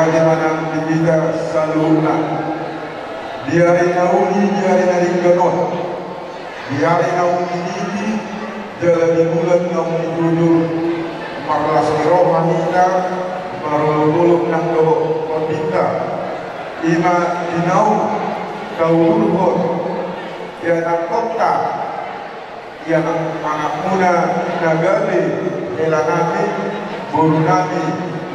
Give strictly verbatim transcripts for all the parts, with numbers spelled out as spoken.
Di hita saluhutna, di ari na uli, di ari na denggan on, di ari na umminiti, jala di bulan na ummijujur, marlas ni roha hita marolopolop nang dohot tondinta, i ma di naung taulurhon ianakhonta, ianakhonmuna na gabe helanami, borunami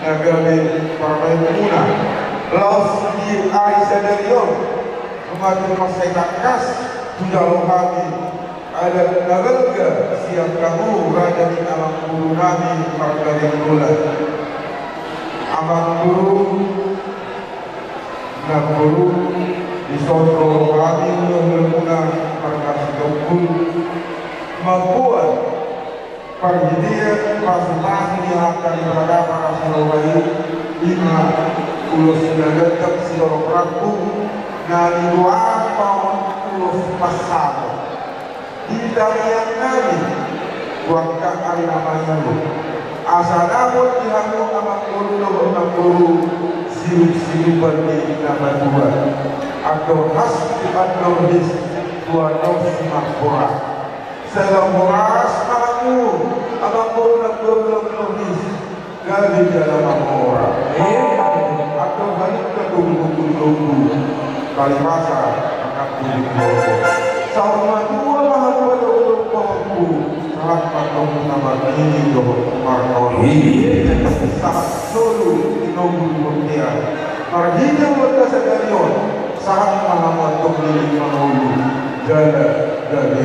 na gabe parumaenmuna. Laos di ari sadari on, nunga tung mansai tangkas hujalo hami adat na balga sian hamu raja ni amangborunami marga Nainggolan. Amangboru, namboru, dison do hami hulahula muna marga Sitompul mamboan parhitean pasupasu ni angka ni paradapan na siroha i, i ma ulos na ganteng sitorop rambu na nigoari ma on ulos pansamotan. Di tangiangnami tu angka ari na mangihut, asa dapot di hamu amangboru dohot namboru sirup-sirupan ni na matua, andor has tu andor his tu andor simarboras. Sai lam horas ma hamu amangboru namboru dohot namboru his, gabe jala mamora. Andor halimba togu-togu ni lombu, talipasa angka togu ni lombu. Saur matua ma hamu patogu-togu pahompu, sahat ma antong na marnini dohot marnono. Sahat solu di nogu di bontean. Marhite ulos na sadari on, sahat ma hamu antong leleng mangolu jala gabe.